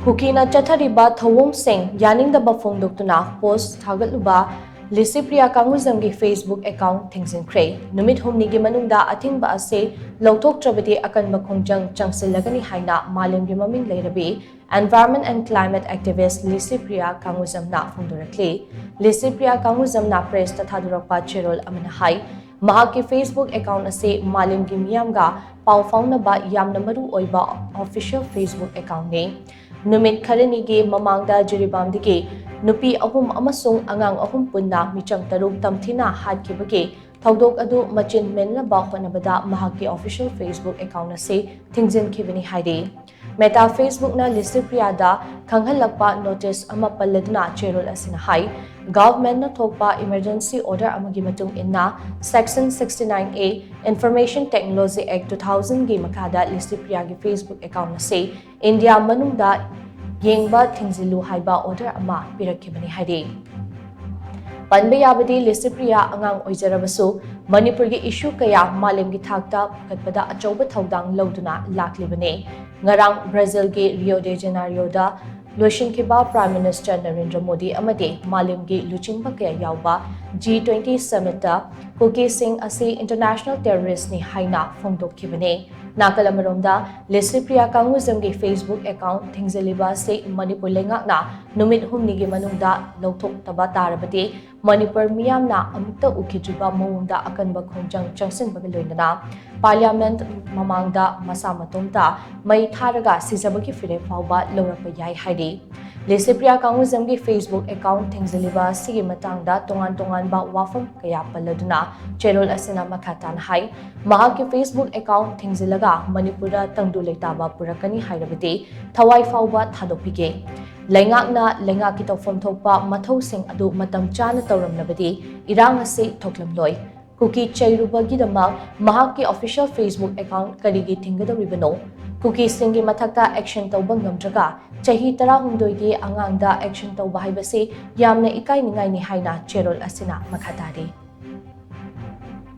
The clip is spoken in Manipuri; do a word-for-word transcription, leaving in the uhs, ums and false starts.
ꯀꯨꯀꯤꯅ ꯆꯠꯊꯔꯤꯕ ꯊꯧꯑꯣꯡꯁꯤꯡ ꯌꯥꯅꯤꯡꯗꯕ ꯐꯣꯡꯗꯣꯛꯇꯨꯅ ꯄꯣꯁ ꯊꯥꯒꯠꯂꯨꯕ ꯂꯤꯁꯤꯄ꯭ꯔꯤꯌꯥ ꯀꯥꯡꯒꯨꯖꯝꯒꯤ Facebook account ꯊꯤꯡꯖꯤꯟꯈ꯭ꯔꯦ꯫ ꯅꯨꯃꯤꯠ ꯍꯨꯝꯅꯤꯒꯤ ꯃꯅꯨꯡꯗ ꯑꯊꯤꯡꯕ ꯑꯁꯤ ꯂꯧꯊꯣꯛꯇ꯭ꯔꯕꯗꯤ ꯑꯀꯟꯕ ꯈꯣꯡꯖꯪ ꯆꯪꯁꯤꯜꯂꯒꯅꯤ ꯍꯥꯏꯅ ꯃꯥꯂꯦꯝꯒꯤ ꯃꯃꯤꯡ ꯂꯩꯔꯕꯤ Environment and Climate Activist Licypriya ꯀꯥꯡꯒꯨꯖꯝꯅ ꯐꯣꯡꯗꯣꯔꯛꯂꯤ꯫ Licypriya ꯀꯥꯡꯒꯨꯖꯝꯅ press ꯇ ꯊꯥꯗꯣꯔꯛꯄ ꯆꯦꯔꯣꯜ ꯑꯃꯅ ꯍꯥꯏ, ꯃꯍꯥꯛꯀꯤ Facebook account ꯑꯁꯤ ꯃꯥꯂꯦꯝꯒꯤ ꯃꯤꯌꯥꯝꯒ ꯄꯥꯎ ꯐꯥꯎꯅꯕ ꯌꯥꯝꯅ ꯃꯔꯨ ꯑꯣꯏꯕ official Facebook account ꯅꯤ꯫ ꯅꯨꯃꯤꯠ ꯈꯔꯅꯤꯒꯤ ꯃꯃꯥꯡꯗ ꯖꯤꯔꯤꯕꯥꯝꯗꯒꯤ ꯅꯨꯄꯤ ꯑꯍꯨꯝ ꯑꯃꯁꯨꯡ ꯑꯉꯥꯡ ꯑꯍꯨꯝ ꯄꯨꯟꯅ ꯃꯤꯆꯝ ꯇꯔꯨꯛ ꯇꯝꯊꯤꯅ ꯍꯥꯠꯈꯤꯕꯒꯤ ꯊꯧꯗꯣꯛ ꯑꯗꯨ ꯃꯆꯤꯟ ꯃꯦꯟꯅꯕ ꯍꯣꯠꯅꯕꯗ ꯃꯍꯥꯛꯀꯤ official Facebook account ꯑꯁꯤ ꯊꯤꯡꯖꯤꯟꯈꯤꯕꯅꯤ ꯍꯥꯏꯔꯤ꯫ Meta Facebook ꯅ ꯂꯤꯁꯤꯄ꯭ꯔꯤꯌꯥꯗ ꯈꯪꯍꯜꯂꯛꯄ notice ꯑꯃ ꯄꯜꯂꯗꯨꯅ ꯆꯦꯔꯣꯜ ꯑꯁꯤꯅ ꯍꯥꯏ, Government ꯅ ꯊꯣꯛꯄ emergency order ꯑꯃꯒꯤ ꯃꯇꯨꯡ ꯏꯟꯅ Section sixty nine A Information Technology Act two thousand ꯒꯤ ꯃꯈꯥꯗ ꯂꯤꯁꯤꯄ꯭ꯔꯤꯌꯥꯒꯤ Facebook account ꯑꯁꯤ ꯏꯟꯗꯤꯌꯥ ꯃꯅꯨꯡꯗ ꯌꯦꯡꯕ ꯊꯤꯡꯖꯤꯜꯂꯨ ꯍꯥꯏꯕ order ꯑꯃ ꯄꯤꯔꯛꯈꯤꯕꯅꯤ ꯍꯥꯏꯔꯤ꯫ ꯄꯟꯕ ꯌꯥꯕꯗꯤ ꯂꯤꯁꯤꯄ꯭ꯔꯤꯌꯥ ꯑꯉꯥꯡ ꯑꯣꯏꯖꯔꯕꯁꯨ ꯃꯅꯤꯄꯨꯔꯒꯤ issue ꯀꯌꯥ ꯃꯥꯂꯦꯝꯒꯤ ꯊꯥꯛꯇ ꯄꯨꯈꯠꯄꯗ ꯑꯆꯧꯕ ꯊꯧꯗꯥꯡ ꯂꯧꯗꯨꯅ ꯂꯥꯛꯂꯤꯕꯅꯤ꯫ ꯉꯔꯥꯡ ꯕ꯭ꯔꯥꯖꯤꯜꯒꯤ ꯔꯤꯑꯣ ꯗꯦ ꯖꯦꯅꯥꯔꯤꯑꯣꯗ ꯂꯣꯏꯁꯤꯟꯈꯤꯕ Prime Minister ꯅꯔꯦꯟꯗ꯭ꯔ ꯃꯣꯗꯤ ꯑꯃꯗꯤ ꯃꯥꯂꯦꯝꯒꯤ ꯂꯨꯆꯤꯡꯕ ꯀꯌꯥ ꯌꯥꯎꯕ G twenty summit ꯇ ꯀꯨꯀꯤꯁꯤꯡ ꯑꯁꯤ international terrorist ꯅꯤ ꯍꯥꯏꯅ ꯐꯣꯡꯗꯣꯛꯈꯤꯕꯅꯤ꯫ ꯅꯥꯀꯜ ꯑꯃꯔꯣꯝꯗ, ꯂꯤꯁꯤꯄ꯭ꯔꯤꯌꯥ ꯀꯥꯡꯒꯨꯖꯝꯒꯤ Facebook account ꯊꯤꯡꯖꯤꯜꯂꯤꯕ ꯑꯁꯤ ꯃꯅꯤꯄꯨꯔ ꯂꯩꯉꯥꯛꯅ ꯅꯨꯃꯤꯠ ꯍꯨꯝꯅꯤꯒꯤ ꯃꯅꯨꯡꯗ ꯂꯧꯊꯣꯛꯇꯕ ꯇꯥꯔꯕꯗꯤ ꯃꯅꯤꯄꯨꯔ ꯃꯤꯌꯥꯝꯅ ꯑꯃꯨꯛꯇ ꯎꯈꯤꯗ꯭ꯔꯤꯕ ꯃꯑꯣꯡꯗ ꯑꯀꯟꯕ ꯈꯣꯡꯖꯪ ꯆꯪꯁꯤꯟꯕꯒ ꯂꯣꯏꯅꯅ Parliament ꯃꯃꯥꯡꯗ ꯃꯁꯥ ꯃꯇꯣꯝꯇ ꯃꯩ ꯊꯥꯔꯒ ꯁꯤꯖꯕꯒꯤ ꯐꯤꯔꯦꯞ ꯐꯥꯎꯕ ꯂꯧꯔꯛꯄ ꯌꯥꯏ ꯍꯥꯏꯔꯤ꯫ ꯂꯤꯁꯤꯄ꯭ꯔꯤꯌꯥ ꯀꯥꯡꯒꯨꯖꯝꯒꯤ Facebook account ꯊꯤꯡꯖꯤꯜꯂꯤꯕ ꯑꯁꯤꯒꯤ ꯃꯇꯥꯡꯗ ꯇꯣꯉꯥꯟ ꯇꯣꯉꯥꯟꯕ ꯋꯥꯐꯝ ꯀꯌꯥ ꯄꯜꯂꯗꯨꯅ ꯆꯦꯔꯣꯜ ꯑꯁꯤꯅ ꯃꯈꯥ ꯇꯥꯅ ꯍꯥꯏ, ꯃꯍꯥꯛꯀꯤ Facebook account ꯊꯤꯡꯖꯤꯜꯂꯒ ꯃꯅꯤꯄꯨꯔꯗ ꯇꯪꯗꯨ ꯂꯩꯇꯥꯕ ꯄꯨꯔꯛꯀꯅꯤ ꯍꯥꯏꯔꯕꯗꯤ ꯊꯋꯥꯏ ꯐꯥꯎꯕ ꯊꯥꯗꯣꯛꯄꯤꯒꯦ꯫ ꯂꯩꯉꯥꯛꯅ ꯂꯩꯉꯥꯛꯀꯤ ꯇꯧꯐꯝ ꯊꯣꯛꯄ ꯃꯊꯧꯁꯤꯡ ꯑꯗꯨ ꯃꯇꯝ ꯆꯥꯅ ꯇꯧꯔꯝꯂꯕꯗꯤ ꯏꯔꯥꯡ ꯑꯁꯤ ꯊꯣꯛꯂꯝꯂꯣꯏ꯫ ꯀꯨꯀꯤ ꯆꯩꯔꯨꯕꯒꯤꯗꯃꯛ ꯃꯍꯥꯛꯀꯤ official Facebook account ꯀꯔꯤꯒꯤ ꯊꯤꯡꯒꯗꯧꯔꯤꯕꯅꯣ? ꯀꯨꯀꯤꯁꯤꯡꯒꯤ ꯃꯊꯛꯇ action ꯇꯧꯕ ꯉꯝꯗ꯭ꯔꯒ ꯆꯍꯤ ꯇꯔꯥꯍꯨꯝꯗꯣꯏꯒꯤ ꯑꯉꯥꯡꯗ action ꯇꯧꯕ ꯍꯥꯏꯕꯁꯤ ꯌꯥꯝꯅ ꯏꯀꯥꯏꯅꯤꯡꯉꯥꯏꯅꯤ ꯍꯥꯏꯅ ꯆꯦꯔꯣꯜ ꯑꯁꯤꯅ ꯃꯈꯥ ꯇꯥꯔꯤ꯫